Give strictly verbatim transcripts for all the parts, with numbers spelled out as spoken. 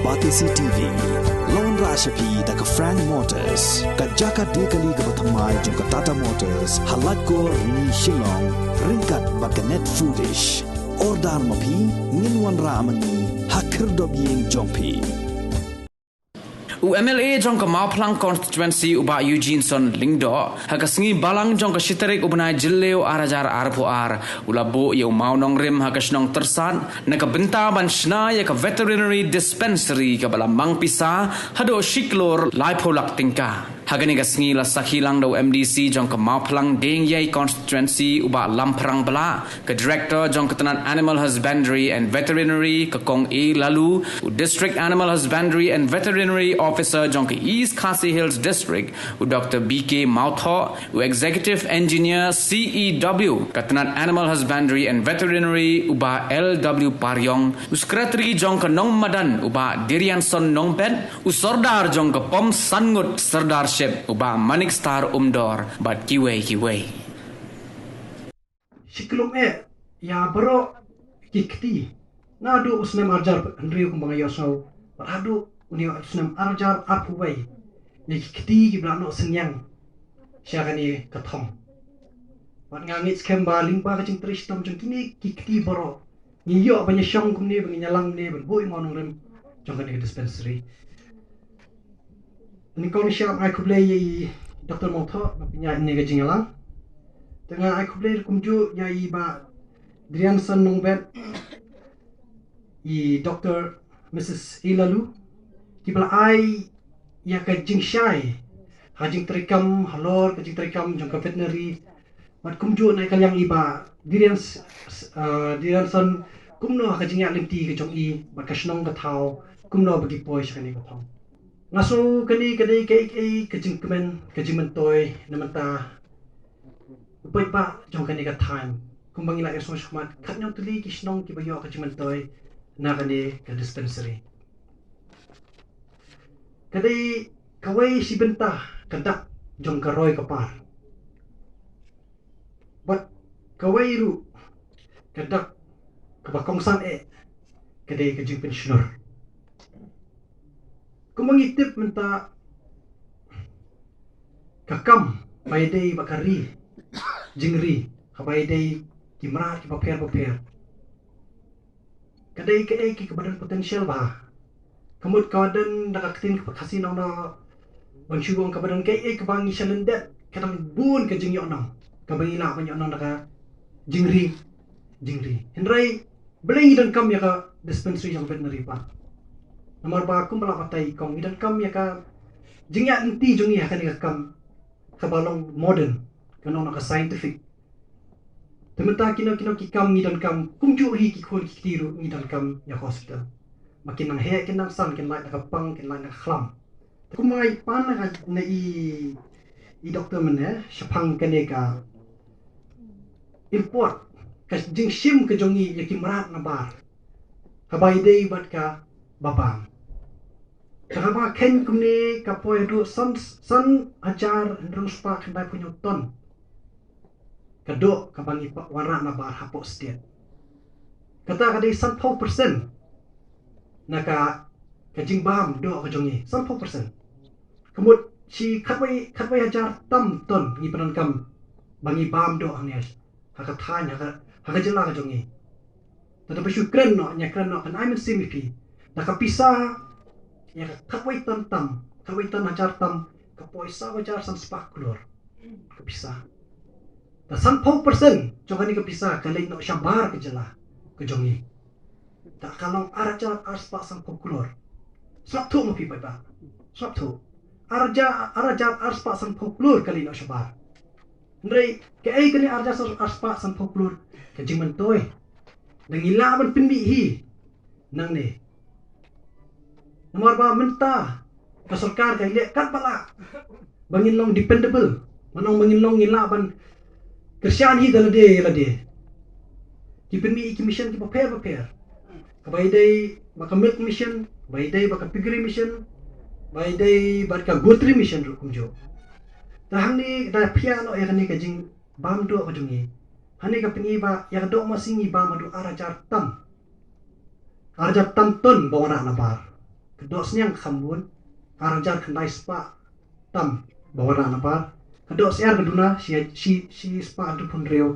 Batesi T V, la wanrah sha phi da ka Frank Motors, ka jaka die kali kaba thymmai jong ka Tata Motors, ha Laitkor Rni Shillong, ryngkat bad ka Net Foodish. Order ma phi, ngin wanrah ma ngi, ha khyrdop ïing jong phi. U M L A jong ka Mawphlang Constituency u Bah Eugeneson Lyngdoh, ha ka sngi Balang jong ka shi tarik u bnai Jylliew ar hajar arphew ar, u la buh ïa u mawnongrim ha ka shnong Tyrsad, na ka bynta ban shna ïa ka Veterinary Dispensary kaba la mang pisa haduh shi klur laiphew lak tyngka. Ha kane ka sngi la sakhi lang da u M D C jong ka Mawphlang Diengiei Constituency u Bah Lamphrang Blah, ka Director jong ka tnat Animal Husbandry and Veterinary ka Kong A Laloo, u District Animal Husbandry and Veterinary Officer jong ka East Khasi Hills District u Doctor B K Mawthoh, u Executive Engineer C E W ka tnat Animal Husbandry and Veterinary u Bah L W Pariong, u Secretary jong ka Nongmadan u Bah Dirianson Nongbet, u Sordar jong ka Pom Sanngut Sirdarship u Bah Manik Star Umdor bad kiwei kiwei. Shi kyllum eh ïa baroh ki kti, naduh u snem ar hajar hynriew kumba nga ïohsngew bad haduh une u snem ar hajar arphew wei, ïa ki kti kiba la noh synñiang sha kane ka thong. Bad nga ngeit skhem ba lyngba ka jingtrei shitom jong kine ki kti baroh, ngi ïoh ban ïashong kumne, ban ïalang kumne, ban buh ïa u mawnongrim jong kane ka dispensary. Nyngkong sha ai khublei ïa i Doctor Mawthoh ba pynïaid ïa kane ka jingïalang. Te nga ai khublei kumjuh ïa i Bah Dirianson Nongbet, i Doctor Missus A Laloo, kiba la ai ïa ka jingshai ha ka jingtreikam, halor ka jingtreikam jong ka veterinary. Bad kumjuh na ka liang i Bah Dirians-, uh, Dirianson, kumno ha ka jingïaid lynti ka jong i bad ka shnong ka thaw, kumno ba ki poi sha kane ka thong. Nga sngew kane ka dei kaei kaei ka jingkmen, ka jingmyntoi na bynta u paidbah jong kane ka thaiñ. Kumba ngi la ïohsngew shakhmat, khatñiew tylli ki shnong kiba ïoh ka jingmyntoi na kane ka dispensary. Ka dei kawei shi bynta ka dak jong ka roi ka par. Bad kawei ruh ka dak kaba kongsan eh, ka dei ka jingpynshlur. Kumba ngi tip mynta, ka kam ba ïadei bad ka ri, jingri, kaba ïadei ki mrad kiba pher bapher, ka dei kaei kaei kaba don potential bha. Ka mut ka don da ka ktien kaba Khasi nong da, ban shu ong kaba don kaei kaei kaba ngi shalyndet, ka don bun ka jingïohnong kaba ngi lah ban ïohnong da ka jingri, jingri. Hynrei balei ngi donkam ïa ka dispensary jong veterinary pat? Namar ba kumba la batai kong, ngi donkam ïa ka jingïaid lynti jong ngi ha kane ka kam kaba long modern, ka long ka scientific. Te mynta kino kino ki kam ngi donkam, kumjuh hi ki khun ki kti ruh ngi donkam ïa ka hospital. Ba kin nang heh, kin nang san, kin lait na ka pang, kin lait na ka khlam. Te kumba ngi pan na ka, na i, i doktor mynne, shaphang kane ka import, ka jingshim ka jong ngi ïa ki mrad na bar, kaba ïadei bad kaba bam. Te kaba kheiñ kumne ka poi haduh san, san hajar hynriew spah khyndai phew hynñiew ton ka doh kaba ngi wanrah na bar hapoh state. Kata ka dei sanphew percent na ka, ka jingbam doh ka jong ngi, sanphew percent. Ka mut shi khatwei, khatwei hajar tam ton ngi pyndonkam ba ngi bam doh hangne ha ka thaiñ, ha ka, ha ka jylla ka jong ngi. Te da ba shu kren noh, ngi kren noh, kan ai mynsiem ïa phi. Da ka pisa ïa ka khatwei ton tam, khatwei ton hajar tam, ka poi saw hajar san spah klur ka pisa. Da sanphew percent jong kane ka pisa ka leit noh shabar ka jylla ka jong ngi. Da ka long ar hajar ar spah sanphew klur. Sngap thuh ma phi paidbah. Sngap thuh. Ar hajar, ar hajar ar spah sanphew klur ka leit noh shabar. Hynrei kaei kane ar hajar ar spah sanphew klur? Ka jingmyntoi. Da ngi lah ban pynmih hi nangne. Namar ba mynta ka sorkar ka leh katba lah ba ngin long dependable. Ban long ba ngin long, ngin lah ban kyrshan hi da lade ïa lade. Ki pynmih ïa ki mission kiba pher bapher. Kaba ïadei bad ka milk mission, ba ïadei bad ka piggery mission, ba ïadei bad ka goatry mission ruh kumjuh. Te hangne da phiah noh ïa kane ka jingbam doh ka jong ngi. Hangne ka pyni ba ïa ka doh masi ngi bam haduh ar hajar tam. Ar hajar tam ton ba wanrah na bar. Ka doh sniang ka kham bun, ar hajar khyndai spah tam ba wanrah na bar. Ka doh syiar ka duna shi, shi, shi spah hynriewphew hynriew.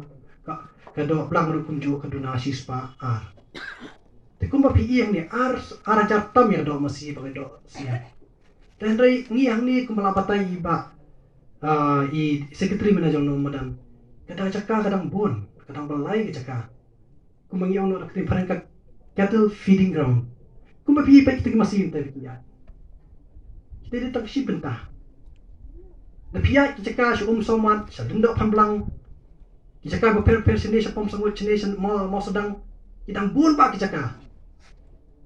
Ka, ka doh blang ruh kumjuh ka duna shi spah ar. Te kumba phi i hangne ar, ar hajar tam ïa ka doh masi bad ka doh sniang. Te hynrei ngi hangne kumba la batai i Bah, ah, i secretary mynne jong ngi madan. Ka dang jaka ka dang bun, ka dang ba lai ka jaka. Kumba ngi ong noh da ka ktien phareng ka cattle feeding ground. Kumba phi i peit kita ki machine te phi ïa. Kita dei tang shi bynta. Da phi ïa ki jaka sha Umsawmat, sha Lyngdoh Phanblang. Ki jaka bapher bapher shane sha Pom Sangut shane sha Maw, Mawsadang. Ki dang bun bah ki jaka.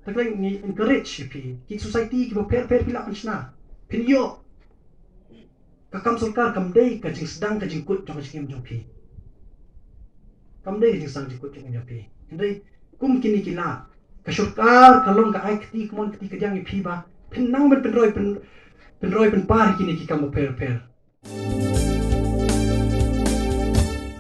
Te khlem ngi encourage ïa phi. Ki society ki bapher bapher phi lah pynshna. Phin ïoh. Ka kam sorkar kam dei ka jingsdang ka jingkut jong ka jingim jong phi. Kam dei ka jingsdang jingkut jingim jong phi. Hynrei kum kine ki lad, ka sorkar ka long ka ai kti kmon kti kadiang ïa phi ba phin nang ban pynroi pyn, pynroi pynpar ïa kine ki kam bapher bapher.